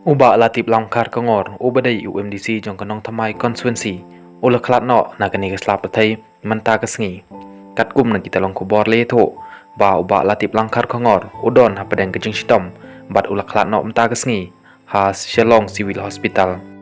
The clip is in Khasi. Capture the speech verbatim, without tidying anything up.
U Bah Latip Langkhar Kongor, u ba dei u M D C jong ka Nongthymmai Constituency, u la khlad noh na kane ka slap pyrthei mynta ka sngi. Katkum na kita long khubor la ïathuh ba u Bah Latip Langkhar Kongor u don hapdeng ka jingshitom bad u la khlad noh mynta ka sngi ha Shillong Civil Hospital.